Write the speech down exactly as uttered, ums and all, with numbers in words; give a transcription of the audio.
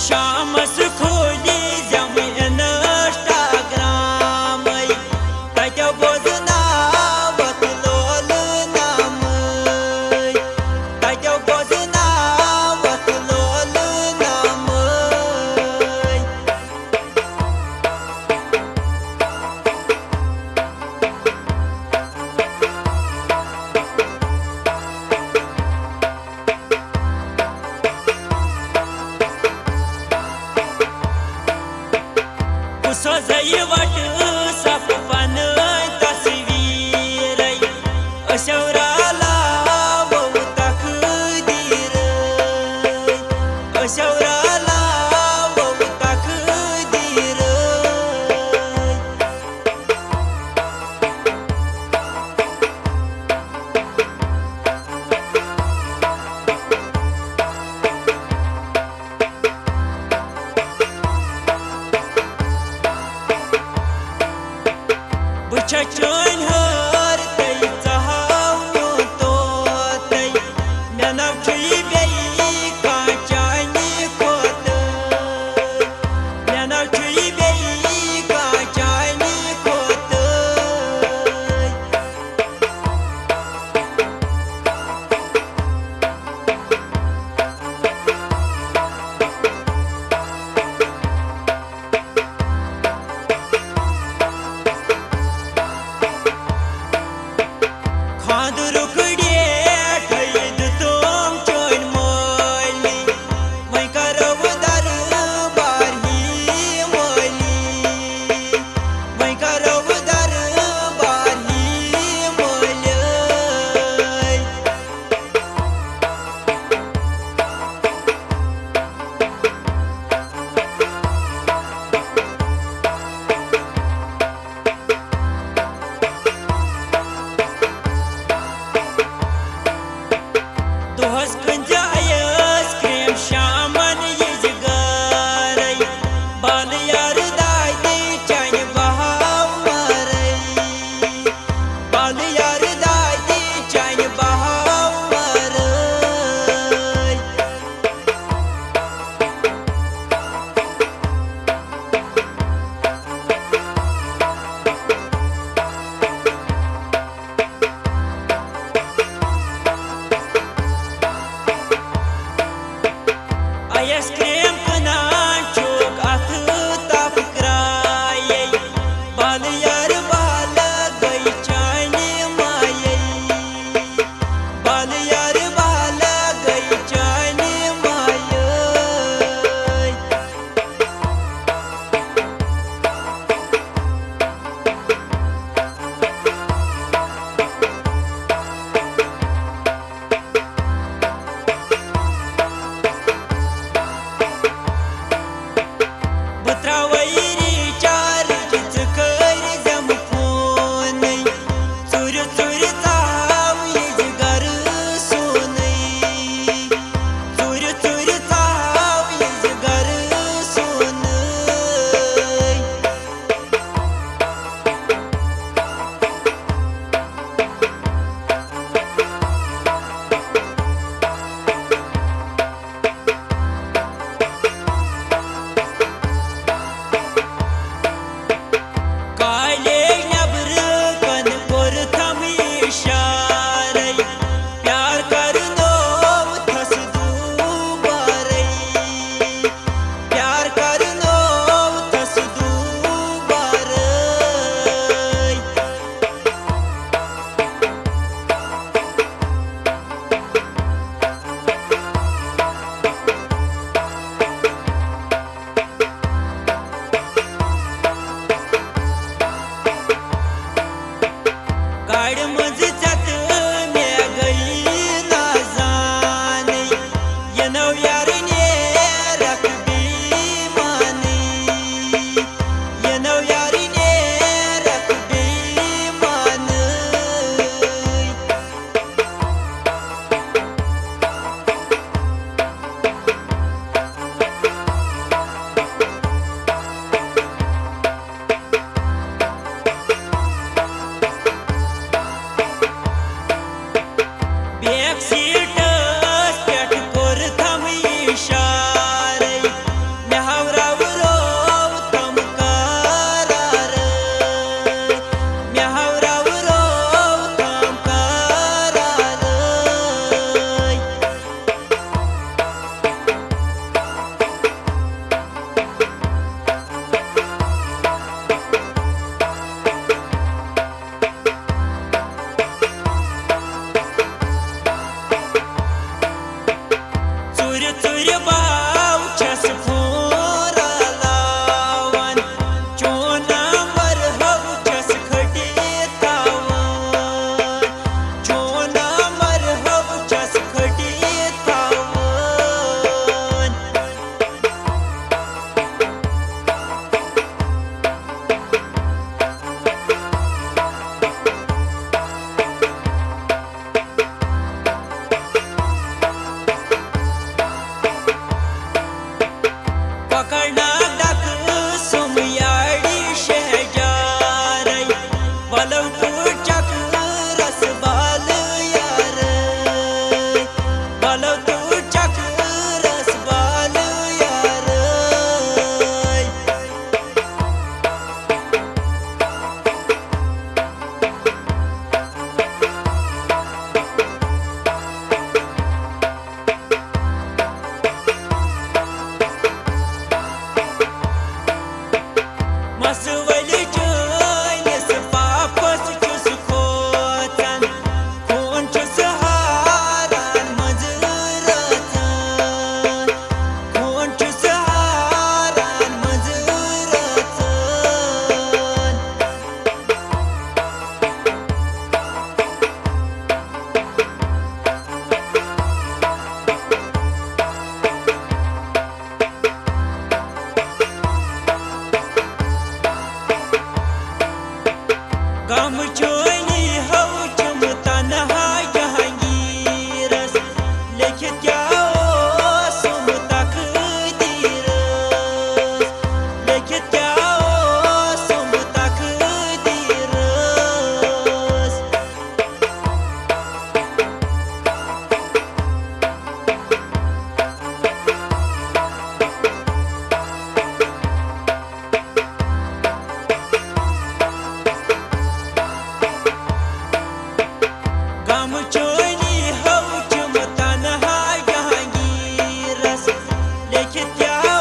شامس کھولی زم انسٹاگرامے، تتیو بوزناوتھ لولہٕ نامے، تتیو بوزناوتھ لولہٕ نامے۔ بہٕ سوزے یہِ وٹہٕ سپ پنٕنۍ تصویٖرے، أسۍ رالاوو تقدیٖرے، أسۍ رالاوو تقدیٖرے۔ بہٕ چھَس چٲنۍ ہٲر تہٕ ژٕ ہاو میون طوطے۔ مےٚ نہ چھُے بیٚیہِ کانٛہہ چانہِ کھۄتہٕ، مےٚ نہ چھُے بیٚیہِ کانٛہہ چانہِ کھۄتہٕ۔ خاندرُک ڈیٹ ہے دیُتُم چٲنۍ مٲلۍ، وۄنۍ کرو دربار ہی مٲلی، وۄنۍ کرو دربار ہی مٲلی۔ دۄہس کٕنزِ آیس کریم شامن یِزِ گرے، بالہٕ یارٕ دادِ چانہِ بہاو مرے، بالہٕ یارٕ دادِ چانہِ بہاو مرے۔ آیس کریم کٕنان چھُکھ اَتھٕ تَپھ کرٛایے، بالہٕ یارٕ بالہٕ گٔے چانہِ مایے، بالہٕ یارٕ بالہٕ گٔے چانہِ مایے۔ لیکھِتھ کیٛاہ